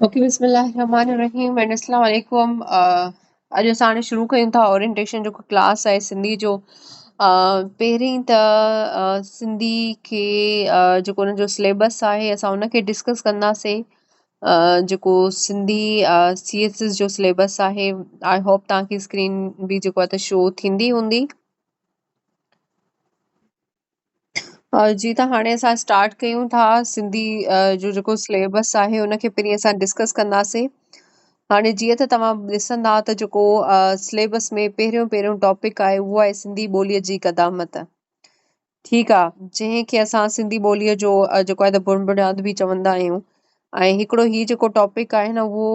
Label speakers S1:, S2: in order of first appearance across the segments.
S1: Okay بسم الله الرحمن الرحيم اينڊ السلام عليڪم. اڄ اسان هاڻي شروع ڪيون ٿا اورينٽيشن جو ڪلاس آهي سنڌي جو. پهرين ته سنڌي کي جيڪو ان جو سليبس آهي اسان ان کي ڊسڪس ڪنداسين، جيڪو سنڌي سي ايس ايس جو سليبس آهي. I hope توهان کي اسڪرين به جيڪو آهي ته شو ٿيندي هوندي. جي ته هاڻي اسان اسٽارٽ ڪيون ٿا سنڌي جو جيڪو سليبس آهي ان کي پهرين اسان ڊسڪس ڪنداسين. هاڻي جيئن ته توهان ڏسندا ته جيڪو سليبس ۾ پهريون پهريون ٽاپڪ آهي اهو آهي سنڌي ٻوليء جي قدامت. ٺيڪ آ، جنهن کي اسان سنڌي ٻوليء جو جيڪو آهي ته بڻ بڻياد به چوندا آهيون. ۽ هڪڙو هي جيڪو ٽاپڪ آهي نه اهو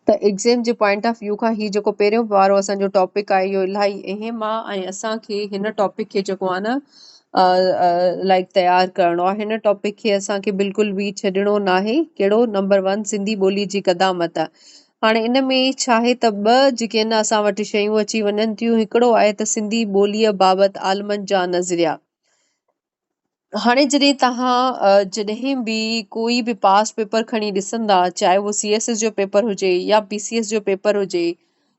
S1: ته ايگزيم جي پوائنٽ آف ويو کان هي جيڪو پهريون وارو اسان جو ٽاپڪ آهي اهو الاهي اهم آ ۽ اسان کي هن ٽاپڪ کي جيڪو آ نه لائڪ تيار ڪرڻو آ. هن ٽاپڪ کي اسان کي بلڪل به ڇڏڻو ناهي. ڪهڙو؟ نمبر 1 سنڌي ٻولي جي قدامت. هاڻي ان ۾ ڇا آهي ته ٻه جيڪي آهن اسان وٽ شيون اچي وڃن ٿيون. هڪڙو آهي ته سنڌي ٻوليء بابت عالمن جا نظريا. هاڻي جڏهن توهان جڏهن به ڪوئي به پاس پيپر کڻي ڏسندا، چاهي اهو سي ايس ايس جو پيپر هجي يا پي سي ايس جو پيپر هجي،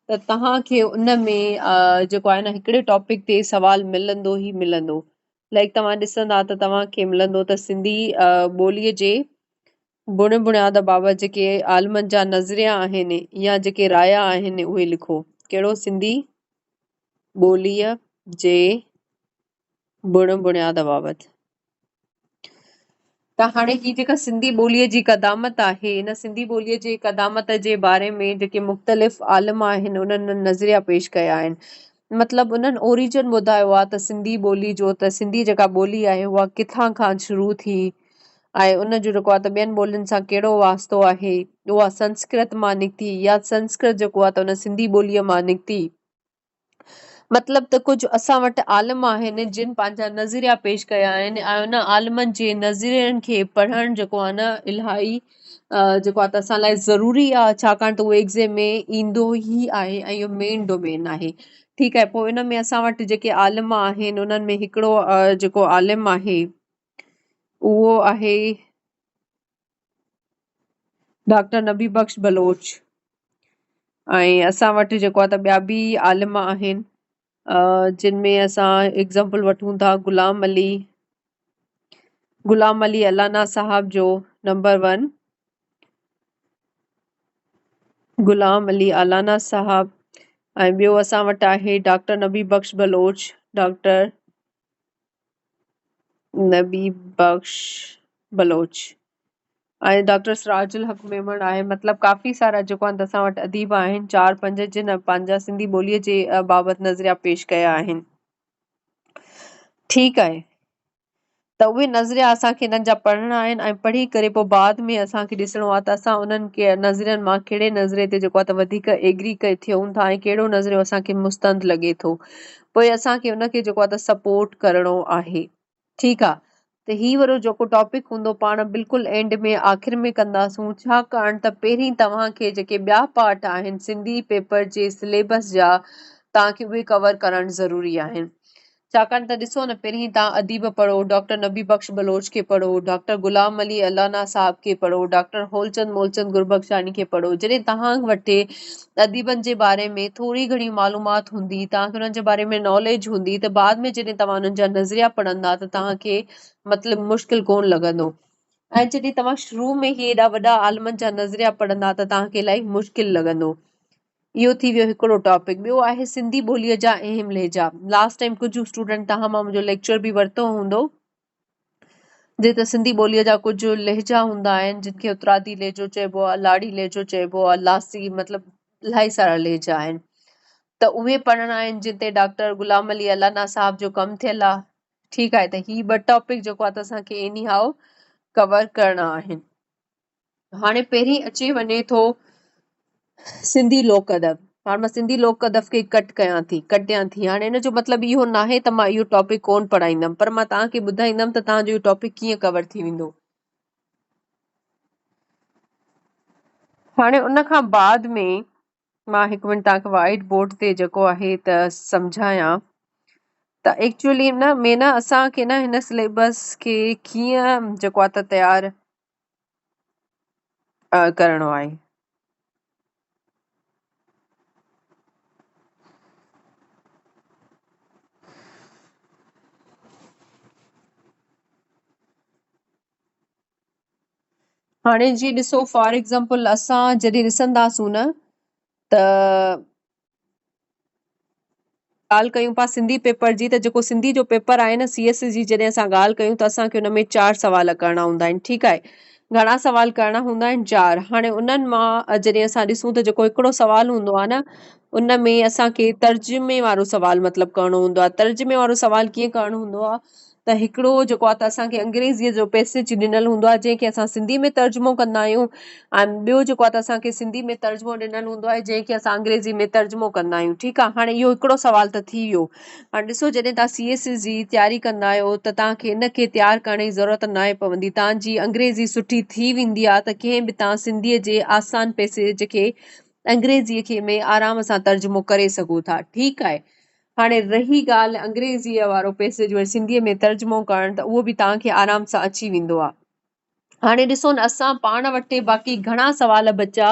S1: ته توهان کي ان ۾ جيڪو آهي نه هڪڙي ٽاپڪ تي سوال ملندو ئي ملندو. لائڪ توهان ڏسندا ته توهان کي ملندو ته سنڌي ٻوليء جي بڻ بڻياد بابت جيڪي عالمن جا نظريا آهن يا جيڪي رايا آهن اهي لکو. ڪهڙو؟ سنڌي ٻوليء جي بڻ بڻياد بابت. ته هاڻي هي جيڪا سنڌي ٻوليء جي قدامت آهي، ان سنڌي ٻوليء جي قدامت جي باري ۾ جيڪي مختلف عالم آهن انهن نظريا پيش ڪيا آهن. مطلب انهن اوريجن ٻڌايو آهي ته سنڌي ٻولي جو ته سنڌي جيڪا ٻولي آهي اها ڪٿان کان شروع ٿي ۽ ان جو جيڪو آهي ته ٻين ٻولين سان ڪهڙو واسطو آهي، اها سنسڪرت مان نڪتي يا سنسڪرت جيڪو آهي ته ان سنڌي ٻوليء مان نڪتي. مطلب ته ڪجهه اسان وٽ عالم آهن جن پنهنجا نظريا پيش ڪيا آهن ۽ ان عالمن جي نظرين کي پڙهڻ جيڪو آهي نه الاهي جيڪو آهي ته اسان لاء ضروري آهي، ڇاڪاڻ ته اهو ايگزيم ۾ ايندو ئي آهي ۽ اهو مين ڊومين آهي. ٺيڪ آهي، پوء ان ۾ اسان وٽ جيڪي عالم آهن انهن ۾ هڪڙو جيڪو عالم آهي اهو آهي ڊاڪٽر نبي بخش بلوچ ۽ اسان وٽ جيڪو آهي ته ٻيا به عالم آهن جن ۾ اسان ايگزامپل وٺون ٿا غلام علي، غلام علي الانا صاحب جو نمبر 1، غلام علي الانا صاحب ۽ ٻيو اسان وٽ آهي doctor Nabi Bakhsh Baloch, doctor Nabi Bakhsh Baloch ۽ doctor Siraj ul Haq Memon آهي. مطلب ڪافي سارا جيڪو آهن اسان وٽ اديب آهن، 4-5 جن پنهنجا سنڌي ٻوليء جي بابت نظريا پيش ڪيا آهن. ٺيڪ آهي، ته اهي نظريا اسان کي انهن جا پڙهڻا آهن ۽ پڙهي ڪري پوء بعد ۾ اسان کي ڏسڻو آهي ته اسان انهن کي نظرين مان ڪهڙي نظريي تي جيڪو آهي ته وڌيڪ ايگري ٿيون ٿا ۽ ڪهڙو نظريو اسان کي مستند لڳي ٿو، پوء اسان کي ان کي جيڪو آهي ته سپورٽ ڪرڻو آهي. ٺيڪ آ، ته هي وارو جيڪو ٽاپڪ هوندو پاڻ بلڪل اينڊ ۾ آخر ۾ ڪنداسون، ڇاڪاڻ ته پهرين توهان کي جيڪي ٻيا پارٽ آهن سنڌي پيپر جي سليبس جا توهان کي اهي ڪور ڪرڻ ضروري آهن. ڇاڪاڻ ته ڏسو نه پهرين توهان اديب پڙهو، ڊاڪٽر نبي بخش بلوچ کي پڙهو، ڊاڪٽر غلام علي الانا صاحب کي پڙهو، ڊاڪٽر هولچند مولچند گربخشاڻي کي پڙهو. جڏهن توهان وٽ اديبن جي باري ۾ ٿوري گهڻي معلومات هوندي، توهان کي انهن جي باري ۾ ناليج هوندي ته بعد ۾ جڏهن توهان انهن جا نظريا پڙهندا ته توهان کي مطلب مشڪل ڪونه لڳندو ۽ جڏهن توهان شروع ۾ ئي ايڏا وڏا عالمن جا نظريا پڙهندا ته توهان کي الاهي مشڪل لڳندو. اهو ٿي ويو هڪڙو ٽاپڪ. ٻيو آهي سنڌي ٻوليء جا اهم لهجا. لاسٽ ٽائيم ڪجهه اسٽوڊنٽ توهان مان منهنجو ليڪچر به ورتو هوندو، جي ته سنڌي ٻوليء جا ڪجهه لهجا هوندا آهن جن کي اترادي لهجو چئبو آهي، لاڙي لهجو چئبو آهي، لاسي، مطلب الاهي سارا لهجا آهن ته اهي پڙهڻا آهن جن تي ڊاڪٽر غلام علي الانا صاحب جو ڪم ٿيل آهي. ٺيڪ آهي، ته هي ٻه ٽاپڪ جيڪو آهي ته اسان کي ايني هائو ڪور ڪرڻا آهن. هاڻي پهرين اچي وڃي ٿو سنڌي لوڪ ادب. هاڻي مان سنڌي لوڪ ادب کي ڪٽ ڪيان ٿي، ڪٽيان ٿي. هاڻي ان جو مطلب اهو ناهي ته مان اهو ٽاپڪ ڪونه پڙهائيندم، پر مان توهان کي ٻڌائيندم ته توهان جو اهو ٽاپڪ ڪيئن ڪور ٿي ويندو. هاڻي ان کان بعد ۾ مان هڪ منٽ توهان کي وائيٽ بورڊ تي جيڪو آهي ته سمجهايان ته ايڪچوئلي نه ۾ نه اسان کي نه هن سليبس کي ڪيئن جيڪو آهي ته تيار ڪرڻو آهي. هاڻي جي ڏسو فار ايگزامپل اسان جڏهن ڏسنداسون نه ته ڳالهه ڪيون پيا سنڌي پيپر جي ته جيڪو سنڌي جو پيپر آهي نه سي ايس جي جڏهن اسان ڳالهه ڪيون ته اسان کي ان ۾ چار سوال ڪرڻا هوندا آهن ٺيڪ آهي گهڻا سوال ڪرڻا هوندا آهن چار هاڻي انهن مان جڏهن اسان ڏسون ته جيڪو هڪڙو سوال هوندو آهي نه ان ۾ اسان کي ترجمي وارو سوال مطلب ڪرڻو هوندو آهي ترجمي وارو سوال ڪيئن ڪرڻو هوندو آهي ته هڪڙو جيڪو آهي ته اسان کي انگريزيء جو پئسيج ڏنل هوندو آهي جنهن کي اسان سنڌي ۾ ترجمو ڪندا آهيون ۽ ٻيو جيڪو آهي ته اسان کي سنڌي ۾ ترجمو ڏنل هوندو آهي جنهن کي اسان انگريزي ۾ ترجمو ڪندا آهيون ٺيڪ آهي هاڻي اهو هڪڙو سوال ته ٿي ويو هاڻي ڏسو جڏهن توهان سي ايس ايس جي تياري ڪندا آهيو ته توهان کي ان کي تيار ڪرڻ جي ضرورت ناهي پوندي توهان جي انگريزي سٺي ٿي ويندي آهي ته ڪنهن به توهان سنڌيء جي آسان پئسيج کي انگريزيء کي ۾ آرام سان ترجمو ڪري سگهو ٿا ٺيڪ آهي هاڻي رهي ڳالهه انگريزيء وارو پئسيج وري سنڌيء ۾ ترجمو ڪرڻ ته اهو به توهان کي آرام سان اچي ويندو آهي. هاڻي ڏسو نه اسان پاڻ وٽ باقي گهڻا سوال بچا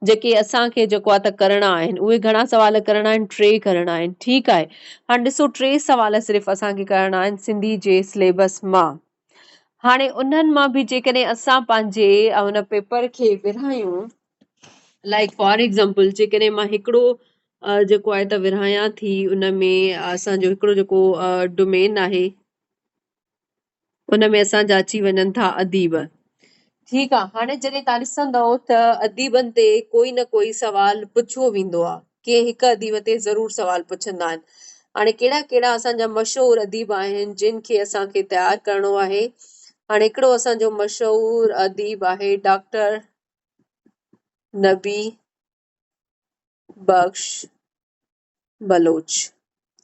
S1: جيڪي اسان کي جيڪو آهي ته ڪرڻا آهن اهي گهڻا سوال ڪرڻا آهن ٽي ڪرڻا آهن ٺيڪ آهي هاڻي ڏسو ٽي سوال صرف اسان کي ڪرڻا آهن سنڌي جي سليبس مان هاڻي انهن مان به جيڪڏهن اسان پنهنجي ان پيپر کي ورهايون لائيڪ فار ايگزامپل جيڪڏهن مان هڪڙو جيڪو آهي ته ورهايان ٿي ان ۾ اسان جو هڪڙو جيڪو ڊومين آهي ان ۾ اسان جا اچي وڃن ٿا اديب ٺيڪ آهي هاڻي جڏهن تان ڏسندؤ ته اديبن تي ڪوئي نه ڪوئي سوال پڇيو ويندو آهي ڪنهن هڪ اديب تي ضرور سوال پڇندا آهن هاڻي ڪهڙا ڪهڙا اسان جا مشهور اديب آهن جن کي اسان کي تيار ڪرڻو آهي هاڻي هڪڙو اسان جو مشهور اديب آهي ڊاڪٽر نبي بخش بلوچ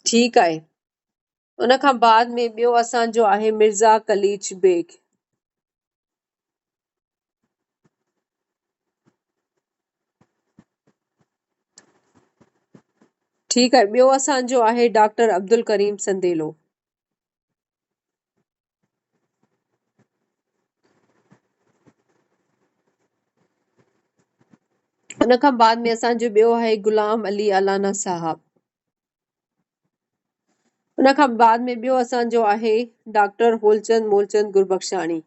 S1: ٺيڪ آهي ان کان بعد ۾ ٻيو اسان جو آهي مرزا قليچ بيگ ٺيڪ آهي ٻيو اسان جو آهي ڊاڪٽر عبدالڪريم سنديلو ان کان بعد ۾ اسان جو ٻيو آهي غلام علي الانا صاحب. ان کان بعد ۾ ٻيو اسان جو آهي ڊاڪٽر هولچند مولچند گربخشاڻي.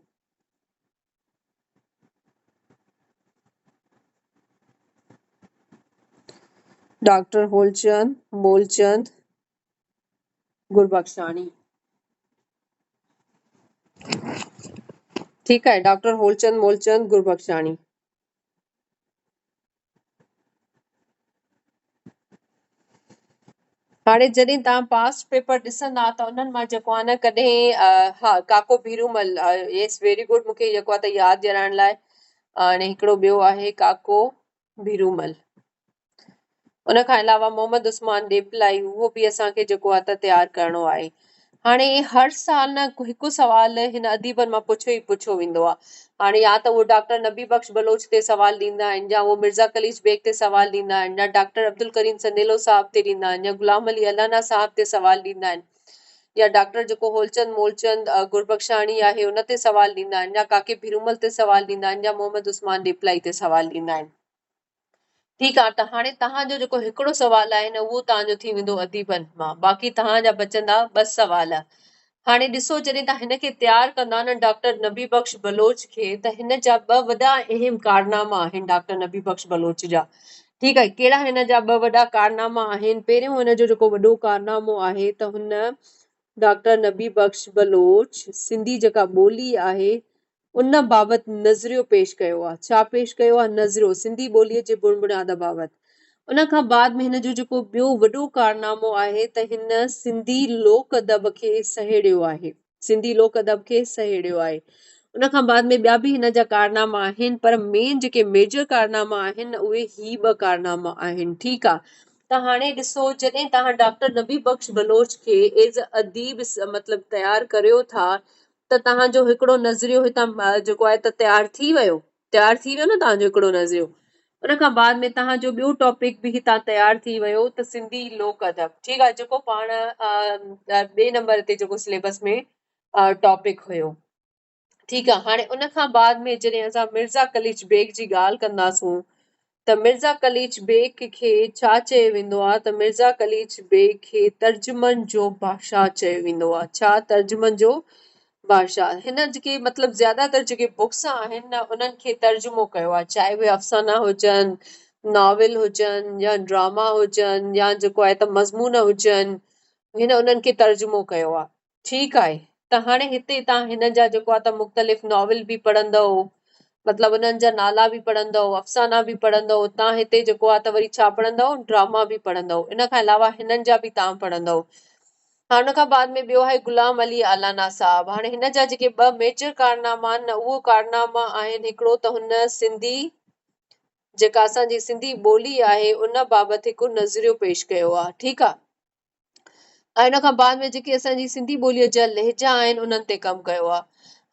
S1: ڊاڪٽر هولچند مولچند گربخشاڻي. ٺيڪ آهي ڊاڪٽر هولچند مولچند گربخشاڻي. هاڻي جڏهن توهان پاسٽ پيپر ڏسندا ته انهن مان جيڪو آهي نه ڪڏهن ها ڪاڪو ڀيرومل يس ويري گڊ مونکي جيڪو آهي ته ياد ڏيارائڻ لاء هاڻي هڪڙو ٻيو آهي ڪاڪو ڀيرومل ان کان علاوه محمد عثمان ڏيپلائي اهو به اسان کي جيڪو آهي ته تيار ڪرڻو آهي. هاڻي هر سال نه هڪ سوال هن اديبن مان پڇيو ئي پڇيو ويندو آهي. هاڻي يا ته اهو ڊاڪٽر نبي بخش بلوچ تي سوال ڏيندا آهن يا اهو مرزا قليچ بيگ تي سوال ڏيندا آهن يا ڊاڪٽر عبدالڪريم سنديلو صاحب تي ڏيندا آهن يا غلام علي الانا صاحب تي سوال ڏيندا آهن يا ڊاڪٽر جيڪو هولچند مولچند گربخشاڻي آهي ان تي سوال ڏيندا آهن يا ڪاڪي ڀيرومل تي سوال ڏيندا آهن يا محمد عثمان ڏيپلائي تي سوال ڏيندا آهن. ٺيڪ آ ته هاڻي توهان جو جيڪو هڪڙو سوال آهي نه اهو توهان جو ٿي ويندو اديبن مان باقي توهان جا بچندا ٻه سوال. هاڻي ڏسو جڏهن توهان هن کي تيار ڪندا نه ڊاڪٽر نبي بخش بلوچ کي ته هن جا ٻه وڏا اهم ڪارناما آهن ڊاڪٽر نبي بخش بلوچ جا ٺيڪ آهي ڪهڙا هن جا ٻه وڏا ڪارناما آهن پهريون هن جو جيڪو وڏو ڪارنامو آهي ته هن ڊاڪٽر نبي بخش بلوچ سنڌي جيڪا ٻولي آهي ان بابت نظريو پيش ڪيو آهي. ڇا پيش ڪيو آهي؟ نظريو سنڌي ٻوليء جي بڻ بڻياد بابت. ان کان بعد ۾ هن جو جيڪو ٻيو وڏو ڪارنامو آهي ته هن سنڌي لوڪ ادب کي سهيڙيو آهي. سنڌي لوڪ ادب کي سهيڙيو آهي. ان کان بعد ۾ ٻيا به هن جا ڪارناما آهن پر مين جيڪي ميجر ڪارناما آهن اهي هي ٻه ڪارناما آهن. ٺيڪ آهي. ته هاڻي ڏسو جڏهن توهان ڊاڪٽر نبي بخش بلوچ کي ايز اديب مطلب تيار ڪريو ٿا ته توهان جو هڪڙو نظريو هتان جيڪو آهي ته تيار ٿي ويو تيار ٿي ويو نه توهان جو هڪڙو نظريو ان کان بعد ۾ توهان جو ٻيو ٽاپڪ به هتان تيار ٿي ويو ته سنڌي لوڪ ادب ٺيڪ آهي جيڪو پاڻ ٻئي نمبر تي جيڪو سليبس ۾ ٽاپڪ هيو. ٺيڪ آ هاڻي ان کان بعد ۾ جڏهن اسان مرزا قليچ بيگ جي ڳالهه ڪنداسون ته مرزا قليچ بيگ کي ڇا چيو ويندو آ ته مرزا قليچ بيگ کي ترجمن جو بادشاهه چيو ويندو آ ڇا ترجمن جو بادشاهه هن جيڪي مطلب زياده تر جيڪي بڪس آهن نه انهن کي ترجمو ڪيو آ چاهي اهي افسانا هجن ناول هجن يا ڊراما هجن يا جيڪو آهي ته مضمون هجن هن انهن کي ترجمو ڪيو آ ٺيڪ آهي ته هاڻي هتي توهان هن جا جيڪو آهي ته مختلف ناول به پڙهندؤ مطلب انهن جا نالا به پڙهندؤ افسانا به پڙهندؤ توهان هتي جيڪو آهي ته وري ڇا پڙهندؤ ڊراما به پڙهندؤ ان کان علاوه هنن جا به توهان پڙهندؤ هاڻي ان کان بعد ۾ ٻيو آهي غلام علي الانا صاحب هاڻي هن جا جيڪي ٻه ميجر ڪارناما آهن نه اهو ڪارناما آهن هڪڙو ته هن سنڌي جيڪا اسان جي سنڌي ٻولي آهي ان بابت هڪ نظريو پيش ڪيو آهي ٺيڪ آهي ۽ ان کان بعد ۾ جيڪي اسان جي سنڌي ٻوليء جا لهجا آهن انهن تي ڪم ڪيو آهي.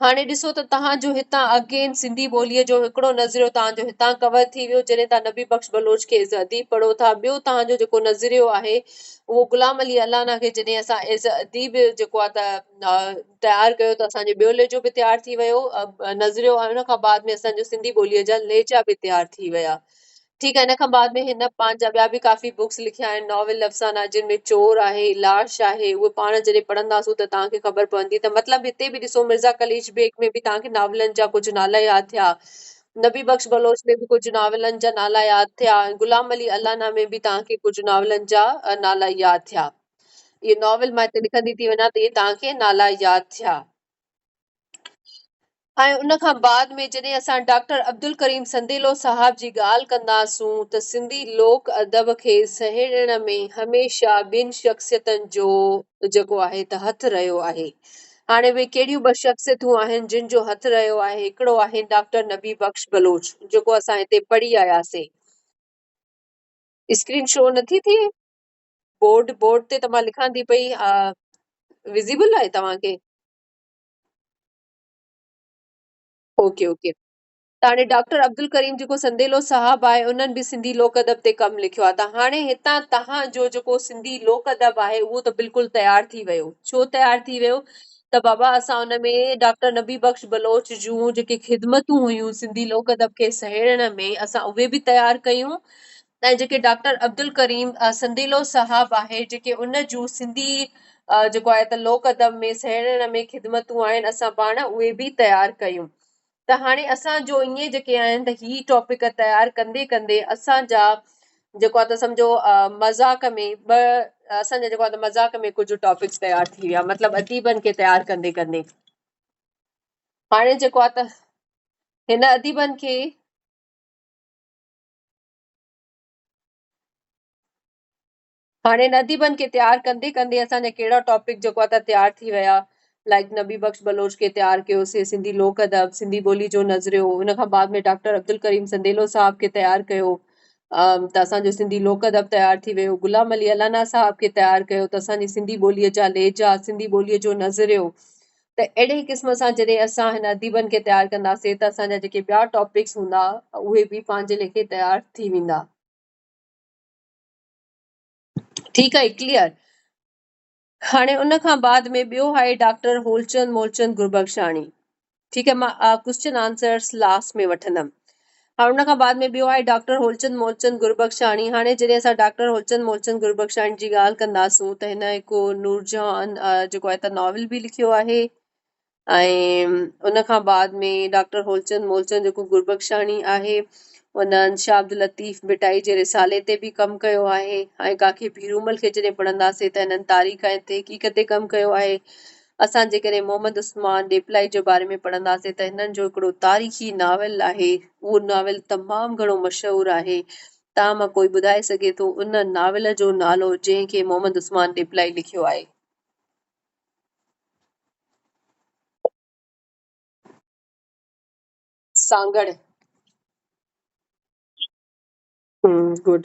S1: هاڻي ڏسو ته توهان جو هتان اگين سنڌي ٻوليء جو هڪڙو نظريو توهان جو هتان ڪور ٿي ويو جڏهن توهان نبي بخش بلوچ کي ايز اديب پڙهو ٿا ٻيو توهان جو جيڪو نظريو آهي اهو غلام علي الانا کي جڏهن اسان ايز اديب جيڪو آهي ته تيار ڪيو ته اسان جو ٻيو لهجو به تيار ٿي ويو نظريو ۽ ان کان بعد ۾ اسان جو سنڌي ٻوليء جا لهجا به تيار ٿي ويا. ٺيڪ آهي ان کان بعد ۾ هن پنهنجا ٻيا به ڪافي بڪس لکيا آهن ناول افسانا جن ۾ چور آهي لاش آهي اهي پاڻ جڏهن پڙهنداسون ته توهان کي خبر پوندي ته مطلب هتي به ڏسو مرزا قليچ بيگ ۾ به توهان کي ناولن جا ڪجهه نالا ياد ٿيا نبي بخش بلوچ ۾ به ڪجهه ناولن جا نالا ياد ٿيا ۽ غلام علي الانا ۾ به توهان کي ڪجهه ناولن جا نالا ياد ٿيا اهي ناول مان هتي لکندي ٿي وڃان ته اهي توهان کي نالا ياد ٿيا. ۽ ان کان بعد ۾ جڏهن اسان ڊاڪٽر عبدالڪريم سنديلو صاحب جي ڳالهه ڪنداسون ته سنڌي لوڪ ادب کي سهيڙڻ ۾ هميشه ٻن شخصيتن جو جيڪو آهي ته هٿ رهيو آهي. هاڻي اهي ڪهڙيون ٻه شخصيتون آهن جن جو هٿ رهيو آهي هڪڙو آهي ڊاڪٽر نبي بخش بلوچ جيڪو اسان هتي پڙهي آياسين. اسڪرين شو نٿي ٿئي؟ بورڊ بورڊ تي ته مان لکان ٿي پئي وزيبل آهي توهان کي؟ اوڪي اوڪي ته هاڻي ڊاڪٽر عبدالڪريم جيڪو سنديلو صاحب آهي انهن به سنڌي لوڪ ادب تي ڪم لکيو آهي ته هاڻي هتان تهان جو جيڪو سنڌي لوڪ ادب آهي اهو ته بلڪل تيار ٿي ويو ڇو تيار ٿي ويو ته بابا اسان ان ۾ ڊاڪٽر نبي بخش بلوچ جون جيڪي خدمتون هيون سنڌي لوڪ ادب کي سهيڙڻ ۾ اسان اهي به تيار ڪيون ۽ جيڪي ڊاڪٽر عبدالڪريم سنديلو صاحب آهي جيڪي ان جون سنڌي جيڪو آهي ته لوڪ ادب ۾ سهيڙڻ ۾ خدمتون آهن اسان پاڻ اهي به تيار ڪيون ته هاڻي اسان جو ائين جيڪي آهن ته هي ٽاپڪ تيار ڪندي ڪندي اسان جا جيڪو آهي ته سمجهو مذاق ۾ ٻه اسان جا جيڪو آهي ته مذاق ۾ ڪجهه ٽاپڪس تيار ٿي ويا مطلب اديبن کي تيار ڪندي ڪندي هاڻي جيڪو آهي ته هن اديبن کي هاڻي ان اديبن کي تيار ڪندي ڪندي اسان جا ڪهڙا ٽاپڪ جيڪو آهي تيار ٿي ويا لائڪ نبي بخش بلوچ کي تيار ڪيوسي سنڌي لوڪ ادب سنڌي ٻولي جو نظريو ان کان بعد ۾ ڊاڪٽر عبدالڪريم سنديلو صاحب کي تيار ڪيو ته اسان جو سنڌي لوڪ ادب تيار ٿي ويو غلام علي الانا صاحب کي تيار ڪيو ته اسان جي سنڌي ٻوليء جا لهجا سنڌي ٻوليء جو نظريو ته اهڙي قسم سان جڏهن اسان هن اديبن کي تيار ڪنداسين ته اسان جا جيڪي ٻيا ٽاپڪس هوندا اهي به پنهنجي ليکي تيار ٿي ويندا. ٺيڪ آهي ڪليئر. هاڻي ان کان بعد ۾ ٻيو آهي ڊاڪٽر هولچند مولچند گربخشاڻي. ٺيڪ آهي مان ڪوسچن آنسرس لاسٽ ۾ وٺندم. هاڻي ان کان بعد ۾ ٻيو آهي ڊاڪٽر هولچند مولچند گربخشاڻي هاڻي جڏهن اسان ڊاڪٽر هولچند مولچند گربخشاڻي جي ڳالهه ڪنداسون ته هن هڪ نورجهان جيڪو آهي ته ناول به لکيو آهي ۽ ان کان بعد ۾ ڊاڪٽر هولچند مولچند جيڪو گربخشاڻي آهي انهن شاهه عبداللطيف ڀٽائي جي رسالي تي به ڪم ڪيو آهي ۽ ڪاڪي ڀيرومل کي جڏهن پڙهنداسين ته هنن تاريخ ۽ تحقيق تي ڪم ڪيو آهي اسان جيڪڏهن محمد عثمان ڏيپلائي جي باري ۾ پڙهنداسين ته هنن جو هڪڙو تاريخي ناول آهي، اهو ناول تمام گهڻو مشهور آهي. توهان مان ڪوئي ٻڌائي سگهي ٿو ان ناول جو نالو جنهن کي محمد عثمان ڏيپلائي لکيو آهي؟ سانگهڙ. گڊ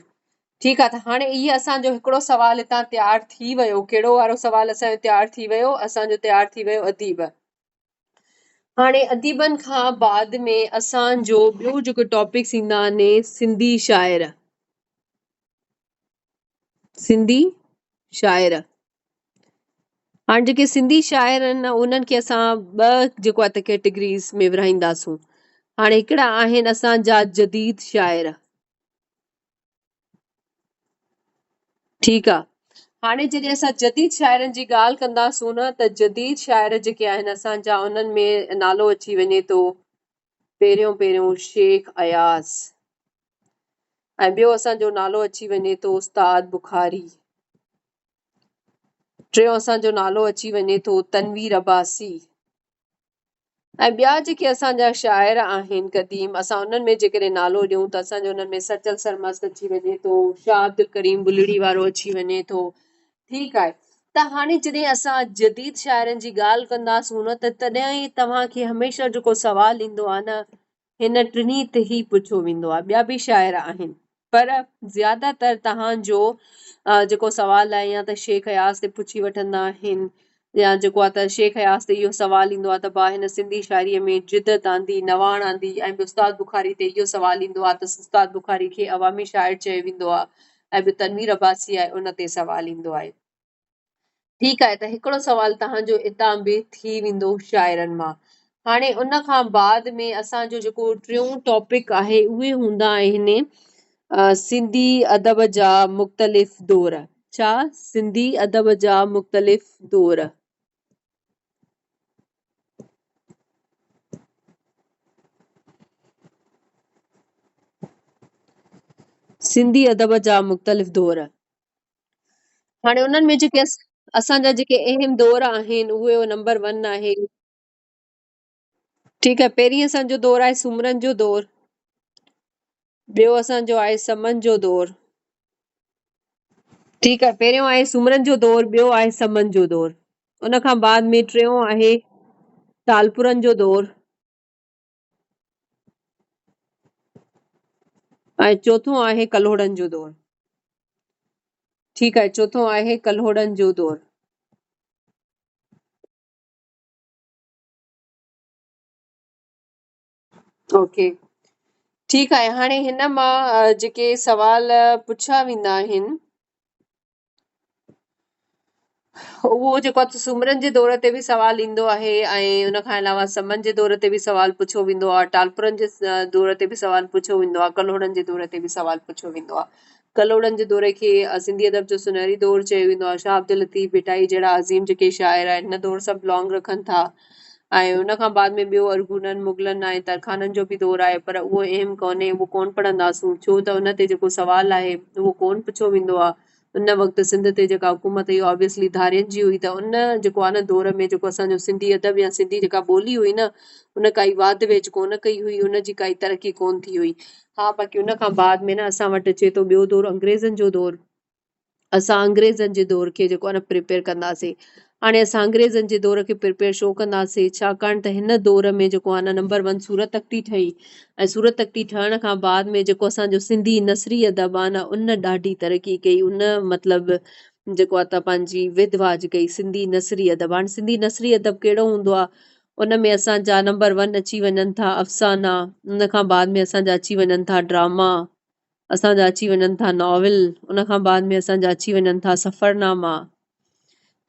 S1: ٺيڪ آ ته هاڻي هي اسان جو هڪڙو سوال هتان تيار ٿي ويو ڪهڙو وارو سوال اسان جو تيار ٿي ويو اسان جو تيار ٿي ويو اديب هاڻي اديبن کان بعد ۾ اسان جو ٻيو جيڪو ٽاپڪس ايندا آهن سنڌي شاعر سنڌي شاعر هاڻ جيڪي سنڌي شاعر آهن نه انهن کي اسان ٻه جيڪو آهي ته ڪيٽيگريز ۾ ورهائينداسون. هاڻي هڪڙا آهن اسان جا جديد شاعر. ٺيڪ آ هاڻي جڏهن اسان جديد شاعرن جي ڳالهه ڪنداسون نه ته جديد شاعر جيڪي آهن اسان جا انهن ۾ نالو اچي وڃي ٿو پهريون پهريون شيخ اياز ۽ ٻيو اسان جو نالو اچي وڃي ٿو استاد بخاري. ٽيون اسان جو نالو اچي وڃي ٿو تنوير عباسي ۽ ٻيا جيڪي اسان جا شاعر آهن قديم اسان انهن ۾ جيڪڏهن نالو ڏيون ته اسان جو انهن ۾ سچل سرمست اچي وڃي ٿو، شاهه عبدالڪريم بلڙي وارو اچي وڃي ٿو. ٺيڪ آهي ته هاڻي جڏهن اسان جديد شاعرن جي ڳالهه ڪنداسون نه ته تڏهن ئي توهان کي هميشه جيڪو سوال ايندو آهي نه هن ٽنهي تي ئي پڇيو ويندو آهي. ٻيا به شاعر آهن پر زياده تر توهان جو جيڪو سوال آهي يا ته شيخ اياز تي پڇي وٺندا آهن يا جيڪو آهي ته شيخ اياز تي اهو سوال ايندو آهي ته ڀاء هن سنڌي شاعريء ۾ جدت آندي، نواڻ آندي ۽ به استاد بخاري تي اهو سوال ايندو آهي ته استاد بخاري کي عوامي شاعر چيو ويندو آهي ۽ ٻيو تنوير عباسي آهي ان تي سوال ايندو آهي. ٺيڪ آهي ته هڪڙو سوال توهان جو اتان به ٿي ويندو شاعرن مان. هاڻي ان کان بعد ۾ اسان جو جيڪو ٽيون ٽاپڪ آهي اهي هوندا آهن سنڌي ادب جا مختلف دور. ڇا؟ سنڌي ادب جا مختلف دور. سنڌي ادب جا مختلف دور. هاڻي انهن ۾ جيڪي اسان جا جيڪي اهم دور آهن اهي نمبر ون آهي. ٺيڪ آهي پهرين اسان جو دور آهي سومرن جو دور، ٻيو اسان جو آهي سمن جو دور. ٺيڪ آهي پهريون آهي سومرن جو دور، ٻيو آهي سمن جو دور، ان کان بعد ۾ ٽيون آهي ٽالپرن جو دور ۽ چوٿون آهي ڪلهوڙن جو دور. ٺيڪ آهي چوٿون آهي ڪلهوڙن جو دور. اوڪي ٺيڪ آهي هاڻي هن مان جيڪي سوال پڇيا ويندا آهن اهو جيڪو آهي سومرن جي دور تي به سوال ايندو آهي ۽ ان کان علاوه سمن جي دور تي به سوال پڇيو ويندو آهي ٽالپرن جي دور تي به سوال پڇيو ويندو آهي ڪلهوڙن جي دور تي به سوال پڇيو ويندو آهي ڪلهوڙن جي دور کي سنڌي ادب جو سنهري دور چيو ويندو آهي شاهه عبداللطيف ڀٽائي جهڙا عظيم جيڪي شاعر آهن هن دور سان بلانگ رکن ٿا ۽ ان کان بعد ۾ ٻيو ارغونن، مغلن ۽ ترخانن جو به دور آهي پر اهو اهم ڪونهي، اهو ڪونه پڙهنداسون، ڇو ته ان تي جيڪو سوال آهي اهو ڪونه پڇيو ويندو آهي. ان وقت سنڌ تي جيڪا حڪومت هئي Obviously ڌارين جي هئي ته ان جيڪو آهي نه دور ۾ جيڪو اسان جو سنڌي ادب يا سنڌي جيڪا ٻولي هئي نه ان ڪائي واڌ ويجهه ڪونه ڪئي هئي، ان جي ڪائي ترقي ڪونه ٿي هئي. ها باقي ان کان بعد ۾ نه اسان وٽ اچي ٿو ٻيو دور انگريزن جو دور. اسان انگريزن جي دور کي جيڪو آهي نه پريپيئر ڪنداسين. هاڻي اسان انگريزن جي دور کي پريپيئر ڇو ڪنداسين؟ ڇاڪاڻ ته هن دور ۾ جيڪو آهي نه نمبر ون صورت تختي ٺهي ۽ صورت تختي ٺهڻ کان بعد ۾ جيڪو اسان جو سنڌي نثري ادب آهي نه ان ڏاڍي ترقي ڪئي ان مطلب جيڪو آهي ته پنهنجي وڌ واجهه ڪئي سنڌي نثري ادب هاڻي سنڌي نثري ادب ڪهڙو هوندو آهي ان ۾ اسان جا نمبر ون اچي وڃن ٿا افسانا ان کان بعد ۾ اسان جا اچي وڃن ٿا ڊراما اسان جا اچي وڃن ٿا ناول، ان کان بعد ۾ اسان جا اچي وڃن ٿا سفرناما.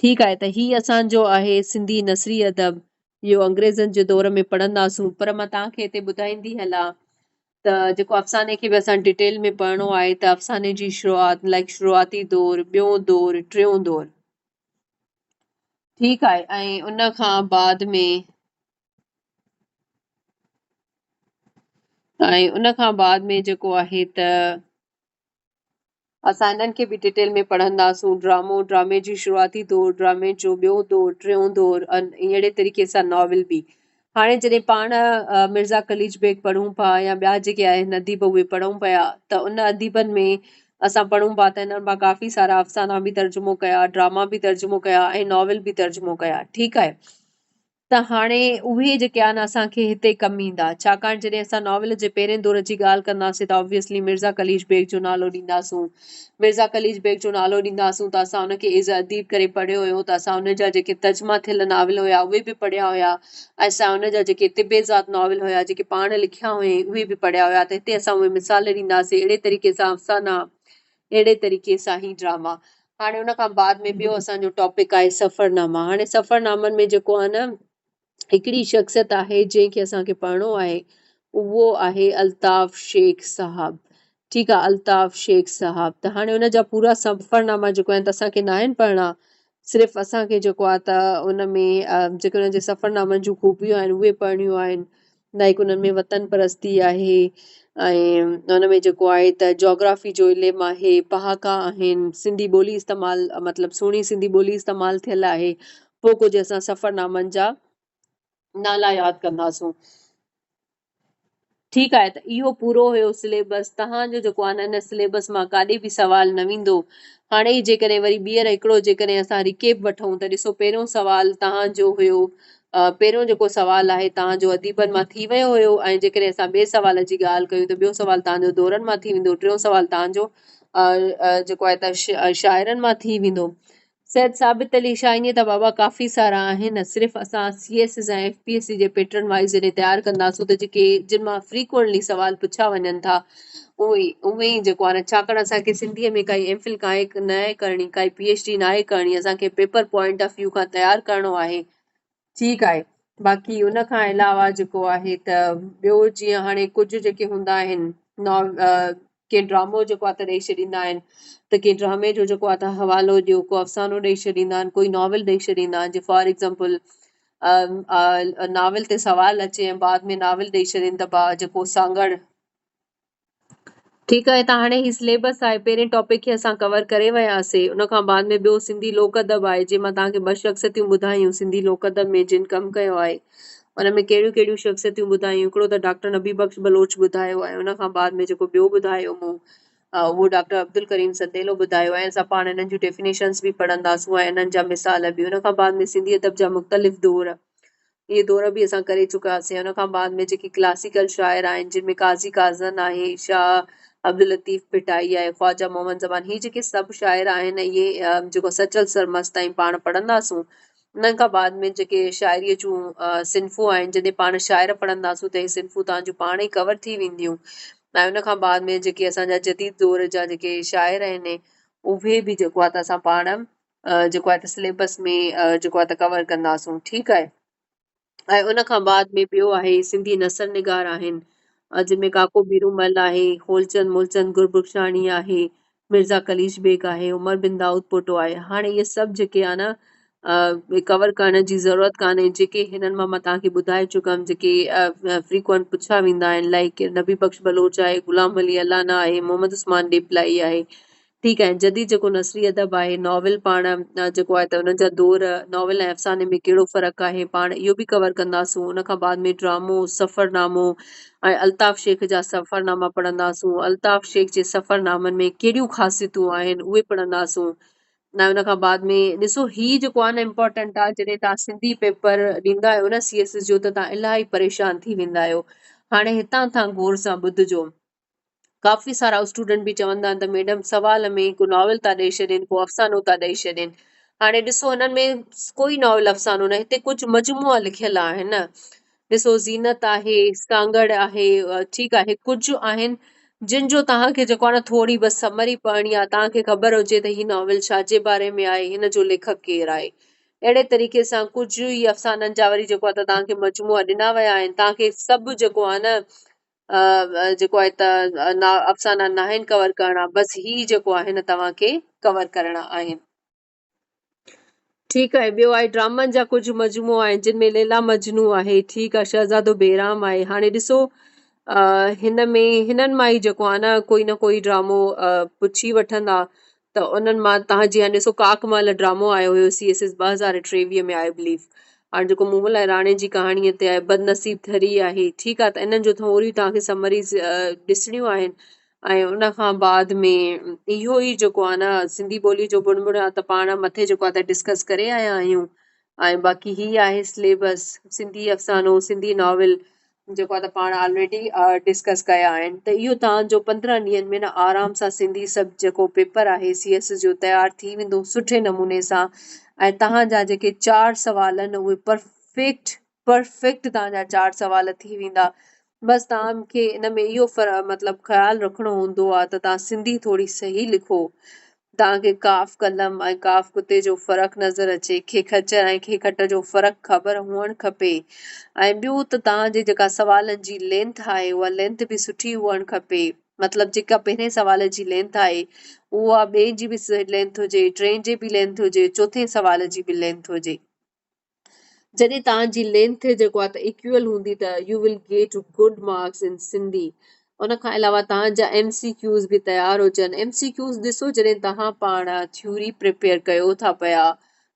S1: ٺيڪ آهي ته هي اسان جو آهي سنڌي نثري ادب، اهو انگريزن جي دور ۾ پڙهنداسون پر مان توهان کي هتي ٻڌائيندي هلان ته جيڪو افساني کي به اسان ڊيٽيل ۾ پڙهڻو آهي ته افساني جي شروعات لائيڪ شروعاتي دور، ٻيون دور، ٽيون دور. ٺيڪ آهي ۽ ان کان بعد ۾. ۽ ان کان بعد ۾ جيڪو آهي ته اسان انهن کي به ڊيٽيل ۾ پڙهنداسون ڊرامو، ڊرامي جي شروعاتي دور، ڊرامي جو ٻيو دور، ٽيون دور ۽ اهڙي طريقي سان ناول به. هاڻي جڏهن پاڻ مرزا قليچ بيگ پڙهون پيا يا ٻيا جيڪي آهن اديب اهي پڙهون پيا ته ان اديبن ۾ اسان پڙهون پيا ته انهن مان ڪافي سارا افسانا به ترجمو ڪيا، ڊراما به ترجمو ڪيا ۽ ناول به ترجمو ڪيا. ٺيڪ آهي. ته هاڻي اهي جيڪي آهن اسان کي هتي ڪم ايندا ڇاڪاڻ جڏهن اسان ناول جي پهرين دور جي ڳالهه ڪنداسين ته آبويسلي مرزا قليچ بيگ جو نالو ڏينداسون مرزا قليچ بيگ جو نالو ڏينداسون ته اسان ان کي ايز اي اديب ڪري پڙهيو هيو ته اسان ان جا جيڪي ترجما ٿيل ناول هيا اهي به پڙهيا هيا ۽ اسان ان جا جيڪي طبي ذات ناول هيا جيڪي پاڻ لکيا هئائين اهي به پڙهيا هيا ته هتي اسان اهي مثال ڏينداسين اهڙي طريقي سان افسانا اهڙي طريقي سان هي ڊراما. هاڻي ان کان بعد ۾ ٻيو اسان جو ٽاپڪ آهي سفرناما. هاڻي سفرنامن ۾ جيڪو آهي نه هڪڙي شخصيت آهي جنهن کي اسان کي پڙهڻو آهي اهو آهي الطاف شيخ صاحب. ٺيڪ آهي الطاف شيخ صاحب ته هاڻي ان جا پورا سفرناما جيڪو آهن ته اسان کي ناهن پڙهڻا، صرف اسان کي جيڪو آهي ته ان ۾ جيڪي انهن جي سفرنامن جون خوبيون آهن اهي پڙهڻيون آهن. لائيڪ انهن ۾ وطن پرستي آهي ۽ ان ۾ جيڪو آهي ته جاگرافي جو علم آهي، پهاڪا آهن، سنڌي ٻولي استعمال مطلب سهڻي سنڌي ٻولي استعمال ٿيل آهي. پوء ڪجهه اسان سفرنامن جا نالا ياد ڪنداسون. ٺيڪ آهي ته اهو پورو هيو سليبس توهان جو جيڪو آهي نه ان سليبس مان ڪاڏي به سوال نه ويندو. هاڻي ئي جيڪڏهن وري ٻيهر هڪڙو جيڪڏهن اسان ريڪيپ وٺون ته ڏسو پهريون سوال توهان جو هيو پهريون جيڪو سوال آهي توهان جو اديبن مان ٿي ويو هيو ۽ جيڪڏهن اسان ٻئي سوال جي ڳالهه ڪيون ته ٻيو سوال توهان جو دورن مان ٿي ويندو ٽيون سوال توهان جو جيڪو آهي ته شاعرن مان ٿي ويندو. سيد ثابت علي شاهه ائين ته بابا ڪافي سارا آهن صرف اسان C S S ۽ F P S C جي پيٽرن وائيز جڏهن تيار ڪنداسون ته جيڪي جن مان فريڪوئنٽلي سوال پڇيا وڃن ٿا اهي اهي ئي جيڪو آهي نه ڇاڪاڻ اسان کي سنڌيء ۾ ڪائي ايم فل ڪائي ناهي ڪرڻي ڪائي پي ايڇ ڊي ناهي ڪرڻي اسان کي پيپر پوائنٽ آف ويو کان تيار ڪرڻو آهي. ٺيڪ آهي باقي ان کان علاوه جيڪو آهي ته ٻيو جيئن هاڻي ڪجهه جيڪي هوندا آهن ڪي ڊرامو جيڪو آهي ته ڏئي ڇڏيندا آهن ته ڪي ڊرامي جو جيڪو آهي ته حوالو ڏيو ڪو افسانو ڏئي ڇڏيندا آهن ڪوئي ناول ڏئي ڇڏيندا آهن جي فار ايگزامپل ناول تي سوال اچي ۽ بعد ۾ ناول ڏئي ڇڏين ته جيڪو سانگهڙ ٺيڪ آهي ته هاڻي هي سليبس آهي پهرين ٽاپڪ کي اسان ڪور ڪري وياسي ان کان بعد ۾ ٻيو سنڌي لوڪ ادب آهي جنهن مان توهان کي ٻه شخصيتون ٻڌايون سنڌي لوڪ ادب ۾ جن ڪم ڪيو آهي ان ۾ ڪهڙيون ڪهڙيون شخصيتون ٻڌايون هڪڙو ته ڊاڪٽر نبي بخش بلوچ ٻڌايو ۽ ان کان بعد ۾ جيڪو ٻيو ٻڌايو مون اهو ڊاڪٽر عبدالڪريم سنديلو ٻڌايو ۽ اسان پاڻ انهن جون ڊيفينيشنس به پڙهنداسون ۽ انهن جا مثال به ان کان بعد ۾ سنڌي ادب جا مختلف دور اهي دور به اسان ڪري چڪياسين ان کان بعد ۾ جيڪي ڪلاسيڪل شاعر آهن جن ۾ قاضي قاضن آهي شاهه عبداللطيف ڀٽائي آهي خواجه محمد زمان هي جيڪي سڀ شاعر آهن اهي جيڪو سچل سرمست تائين پاڻ پڙهنداسون انهن کان بعد ۾ جيڪي شاعريء جون صنفون آهن جڏهن پاڻ شاعر پڙهنداسون ته اهي صنفون توهان جون پاڻ ئي ڪور ٿي وينديون ۽ ان کان بعد ۾ جيڪي اسان جا جديد دور جا جيڪي شاعر آهن اهي به جيڪو آهي ته اسان پاڻ جيڪو آهي ته سليبس ۾ جيڪو آهي ته ڪور ڪنداسون ٺيڪ آهي ۽ ان کان بعد ۾ ٻيو آهي سنڌي نثر نگار آهن جن ۾ ڪاڪو ڀيرومل آهي هولچند مولچند گربخشاڻي آهي مرزا قليچ بيگ آهي عمر بن دائود پوٽو آهي هاڻي اهي سڀ جيڪي آهي نه ڪور ڪرڻ جي ضرورت ڪانهي جيڪي هنن مان مان توهان کي ٻڌائي چڪم جيڪي فريڪوئنٽ پڇيا ويندا آهن لائڪ نبي بخش بلوچ آهي غلام علي الانا آهي محمد عثمان ڏيپلائي آهي ٺيڪ آهي جديد جيڪو نثري ادب آهي ناول پاڻ جيڪو آهي ته انهن جا دور ناول ۽ افساني ۾ ڪهڙو فرق آهي پاڻ اهو به ڪور ڪنداسون ان کان بعد ۾ ڊرامو سفرنامو ۽ الطاف شيخ جا سفرناما پڙهنداسون الطاف شيخ جي سفرنامن ۾ ڪهڙيون خاصيتون آهن اهي پڙهنداسون ۽ ان کان بعد ۾ ڏسو هي جيڪو آهي نه امپورٽنٽ آهي جڏهن توهان سنڌي پيپر ڏيندا آهيو نه سي ايس ايس جو ته توهان الاهي پريشان ٿي ويندا آهيو هاڻي هتان تان غور سان ٻڌجو ڪافي سارا اسٽوڊنٽ به چوندا آهن ته ميڊم سوال ۾ ڪو ناول ٿا ڏئي ڇڏين ڪو افسانو ٿا ڏئي ڇڏين هاڻي ڏسو هنن ۾ ڪوئي ناول افسانو نه هتي ڪجهه مجموعا لکيل آهن ڏسو زينت آهي سانگهڙ آهي ٺيڪ آهي ڪجهه آهن جن جو توهان کي جيڪو آهي نه ٿوري بس سمري پڙهڻي آهي توهان کي خبر هجي ته هي ناول ڇا جي باري ۾ آهي هن جو ليکڪ ڪير آهي اهڙي طريقي سان ڪجهه ئي افسانن جا وري جيڪو آهي ته توهان کي مجموعا ڏنا ويا آهن توهان کي سڀ جيڪو آهي نه جيڪو آهي ته افسانا ناهن ڪور ڪرڻا بس هي جيڪو آهن توهان کي ڪور ڪرڻا آهن. ٺيڪ آهي ٻيو آهي ڊرامن جا ڪجهه مجموعا آهن جن ۾ ليلا مجنون آهي ٺيڪ آهي شهزادو بيرام آهي هاڻي ڏسو هن ۾ هنن مان ئي جيڪو آهي نه ڪوئي نه ڪوئي ڊرامو پڇي وٺندا ته انهن مان توهان جيئن ڏسو ڪاڪ محل ڊرامو آيو هيو C S S 2023 ۾ I believe هاڻي جيڪو مومل ۽ راڻي جي ڪهاڻيء تي آهي بدنصيب ٿري آهي ٺيڪ آهي ته انهن جو ٿوريون توهان کي سمريز ڏسڻيون آهن ۽ ان کان بعد ۾ اهو ئي جيڪو آهي نه سنڌي ٻولي جو بڻ بڻياد ته پاڻ مٿي جيڪو آهي ته ڊسڪس ڪري آيا آهيون ۽ باقي هي آهي سليبس سنڌي افسانو سنڌي ناول جيڪو آهي ته پاڻ آلريڊي ڊسڪس ڪيا آهن ته اهو توهان جو 15 ڏينهن ۾ نه آرام سان سنڌي سب جيڪو پيپر آهي سي ايس جو تيار ٿي ويندو سٺي نموني سان ۽ توهان جا جيڪي چار سوال آهن اهي پرفيڪٽ پرفيڪٽ توهان جا چار سوال ٿي ويندا بس توهان کي ان ۾ اهو مطلب خيال رکڻو هوندو آهي ته توهان سنڌي ٿوري صحيح لکو. توهان کي ڪاف قلم ۽ ڪاف ڪتي جو فرق نظر اچي، کي خچر ۽ کي کٽ جو فرق خبر هئڻ کپي ۽ ٻيو ته توهان جي جيڪا سوالن جي لينٿ آهي اها لينٿ به سٺي هئڻ کپي مطلب جيڪا پهرين سوال جي لينٿ آهي اها ٻئي جي به لينٿ هجي، ٽئين جي به لينٿ هجي، چوٿين سوال جي به لينٿ هجي. جڏهن توهان جي لينٿ جيڪو آهي ته ايڪيول هوندي ته you will get good marks in Sindhi. ان کان علاوه توهان جا ايم سي ڪيوز به تيار هجن. ايم سي ڪيوز ڏسو جڏهن توهان پاڻ ٿيوري پريپيئر ڪيو ٿا پيا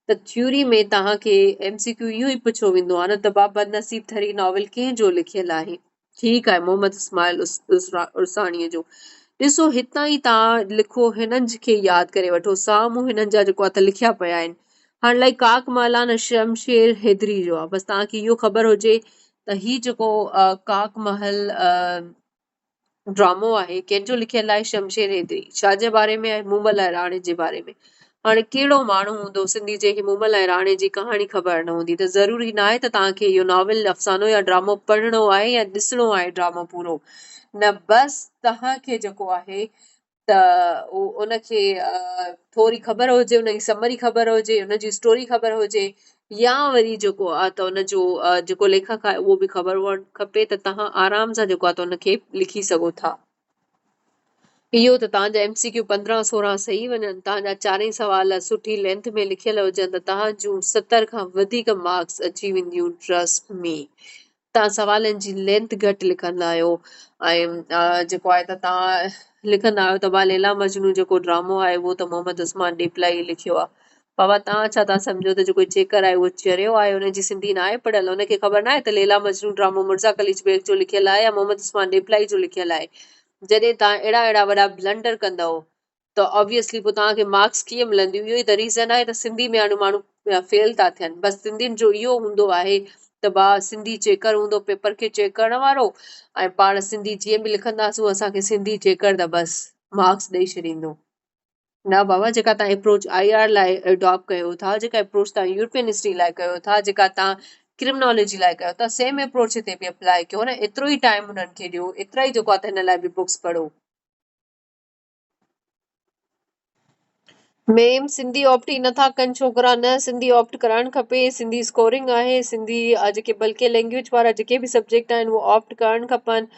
S1: ته ٿيوري ۾ توهان کي ايم سي ڪيو اهو ئي پڇيو ويندو آهي نه ته بابا بدنصيب ٿري ناول ڪنهن جو لکيل آهي؟ ٺيڪ آهي محمد اسماعيل عرساڻيء جو. ڏسو هتان ئي توهان لکو هنن کي ياد ڪري وٺو سامهون هنن جا جيڪو آهي لکيا پيا آهن. هاڻ لائيڪ ڪاڪ محل آهي نه شمشير حيدري جو آهي بس توهان کي اهو خبر هجي ته هي جيڪو ڪاڪ محل ڊرامو آهي ڪنهن جو لکيل آهي شمشير حيدري ڇا جي باري ۾ آهي مومل ۽ راڻي جي باري ۾. هاڻي ڪهڙو ماڻهو هوندو سنڌي جنهن کي مومل ۽ راڻي جي ڪهاڻي خبر نه هوندي ته ضروري ناهي ته توهان کي اهو ناول، افسانو يا ڊرامو پڙهڻو آهي يا ڏسڻو آهي ڊرامو پورو نه بس توهان کي جيڪو آهي ته ان کي ٿوري خبر هجي ان جي سمري خبر هجي ان جي اسٽوري خبر هجي يا وري جيڪو آهي ته ان جو جيڪو ليکڪ آهي اهو به خبر هئڻ کپي ته توهان آرام سان جيڪو آهي ته ان کي لکي سگهو ٿا. اهو ته توهان جا ايم سي ڪيو 15 16 صحيح وڃن، توهان جا چارئي سوال سٺي لينٿ ۾ لکيل هجن ته توهان جون 70 کان وڌيڪ مارڪس اچي وينديون ٽرسٽ مي. توهان سوالن جي لينٿ گهٽ لکندا آهيو ۽ جيڪو آهي ته توهان لکندا آهيو ته ڀا ليلا مجنون جيڪو ڊرامو آهي اهو ته محمد عثمان ڏيپلائي لکيو آهي. بابا توهان ڇا ٿا سمجهو ته جيڪو چيڪر آهي اهو چريو آهي ان جي سنڌي ناهي پڙهيل ان کي خبر ناهي ته ليلا مجنون ڊرامو مرزا قليچ بيگ جو لکيل آهي يا محمد عثمان ڏيپلائي جو لکيل آهي جڏهن توهان اهڙا اهڙا وڏا بلنڊر ڪندؤ ته آبويسلي پوء توهان کي مارڪس ڪيئن ملنديون اهو ئي ته ريزن آهي ته سنڌي ۾ هاڻي ماڻهو فيل ٿا ٿين بس سنڌين جو اهو هوندو آهي ته با سنڌي چيڪر هوندو پيپر کي چيڪ ڪرڻ وارو ۽ پاڻ سنڌي جيئن به لکنداسون اسان کي سنڌي چيڪر ته بس مارڪس ڏئي ڇڏيندو. نه بابا جيڪا توهان اپروچ I R لاء اڊاپٽ ڪيو ٿا جيڪا اپروچ توهان يورپين هسٽري لاء ڪيو ٿا جيڪا توهان ڪرمنالاجي لاء ڪيو ٿا سيم اپروچ هتي به اپلائي ڪيو نه ايترو ئي ٽائيم انهن کي ڏيو ايترا ئي جيڪو آهي ته هن لاء به بڪس پڙهو. ميم سنڌي آپٽ ئي نٿا ڪن ڇوڪرا نه سنڌي آپٽ ڪرائڻ کپي سنڌي اسڪورنگ آهي سنڌي جيڪي بلڪه لينگويج وارا جيڪي به سبجيڪٽ آهن اهي آپٽ ڪرڻ کپن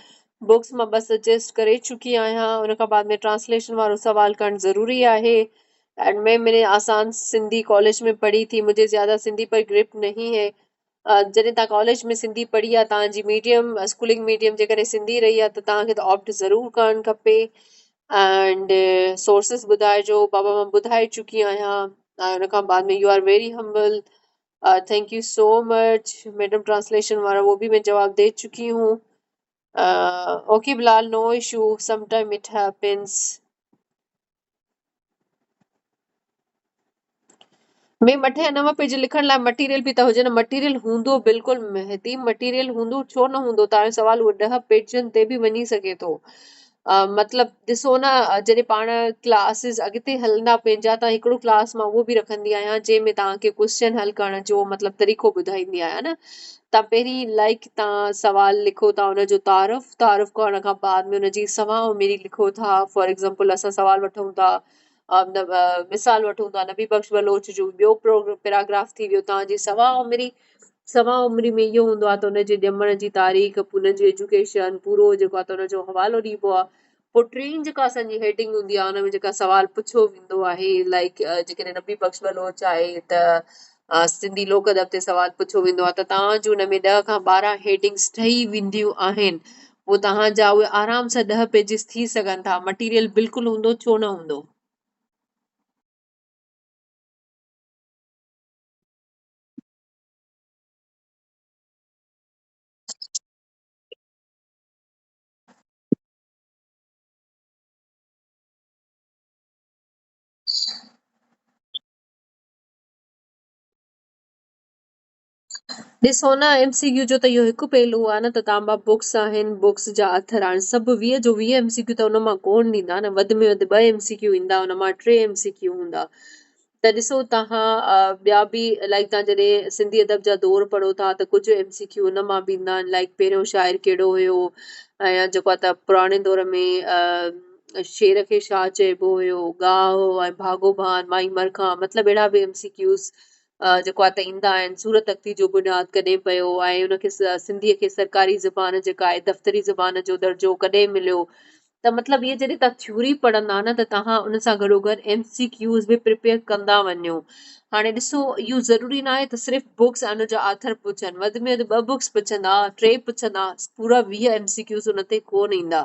S1: بڪس مان ٻه سجيسٽ ڪري چڪي آهيان ان کان بعد ۾ ٽرانسليشن وارو سوال ڪرڻ ضروري آهي اينڊ مين مين آسان سنڌي ڪاليج ۾ پڙهي ٿي مجھي زياده سنڌي پر گرپ نهين هي جڏهن تان ڪاليج ۾ سنڌي پڙهي آهي تان جي ميڊيم اسڪولنگ ميڊيم جيڪڏهن سنڌي رهي آهي ته تان کي ته آپٽ ضرور ڪرڻ کپي اينڊ سورسز ٻڌائجو بابا مان ٻڌائي چڪي آهيان ۽ ان کان بعد ۾ you are very humble thank you so much madam translation وارا وہ بھی میں جواب دے چکی ہوں okay Bilal no issue some time it happens. Ma'am اٺ يا نو پيج لکڻ لاء مٽيريل به ته هجي نه مٽيريل هوندو بلڪل مهدي مٽيريل هوندو ڇو نه هوندو تان جو سوال اهو 10 پيجن تي به وڃي سگهي ٿو مطلب ڏسو نه جڏهن پاڻ ڪلاسز اڳتي هلندا پنهنجا ته هڪڙو ڪلاس مان اهو به رکندي آهيان جنهن ۾ توهان کي ڪوشچن حل ڪرڻ جو مطلب طريقو ٻڌائيندي آهيان نه تان پهرين لائيڪ تان سوال لکو ٿا ان جو تعارف تعارف ڪرڻ کان بعد ۾ ان جي سوا اميري لکو ٿا فار ايگزامپل اسان سوال وٺون ٿا مثال وٺون ٿا نبي بخش بلوچ جو ٻيو پيراگراف ٿي ويو تان جي سوا امري سوا امري ۾ اهو هوندو آهي ته ان جي ڄمڻ جي تاريخ ان جي ايجوڪيشن پورو جيڪو آهي ته ان جو حوالو ڏبو آهي پوء ٽين جيڪا اسان جي هيڊنگ هوندي آهي ان ۾ جيڪا سوال پڇيو ويندو آهي لائيڪ جيڪڏهن نبي بخش بلوچ آهي ته سنڌي لوڪ ادب تي سوال پڇيو ويندو آهي ته توهان جون ان ۾ 10 کان 12 هيڊنگس ٺهي وينديون آهن پوء توهان جا اهي آرام سان 10 پيجز ٿي سگهن ٿا مٽيريل بلڪل هوندو ڇو نه هوندو. ڏسو نه ايم سي ڪيو جو ته اهو هڪ پهلو آهي نه ته تانبا بڪس آهن بڪس جا اٿر آهن سڀ 20 جو 20 ايم سي ڪيو ته ان مان ڪون ڏيندا نه وڌ ۾ وڌ ٻه ايم سي ڪيو ايندا ان مان ٽي ايم سي ڪيو هوندا ته ڏسو تهان ٻيا به لائڪ تهان جڏهن سنڌي ادب جا دور پڙهو ٿا ته ڪجهه ايم سي ڪيو ان مان به ايندا آهن لائڪ پهريون شاعر ڪهڙو هيو ۽ جيڪو آهي ته پراڻي دور ۾ شير کي ڇا چئبو هيو، ڳاهه ۽ ڀاڳو ڀان، مائي مرکان، مطلب اهڙا به ايم سي ڪيوز جيڪو آهي ته ايندا آهن. صورت تختي جو بنياد ڪڏهن پيو ۽ ان کي سنڌيء کي سرڪاري زبان جيڪا آهي دفتري زبان جو درجو ڪڏهن مليو ته مطلب اهي جڏهن توهان ٿيوري پڙهندا نه ته توهان ان سان گڏوگڏ ايم سي ڪيوز به پريپيئر ڪندا وڃو. هاڻي ڏسو اهو ضروري ناهي ته صرف بڪس ۽ ان جا آٿر پڇن، وڌ ۾ وڌ ٻه بڪس پڇندا، ٽي پڇندا، پورا 20 ايم سي ڪيوز ان تي ڪونه ايندا.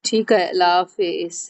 S1: ٺيڪ آهي الله حافظ.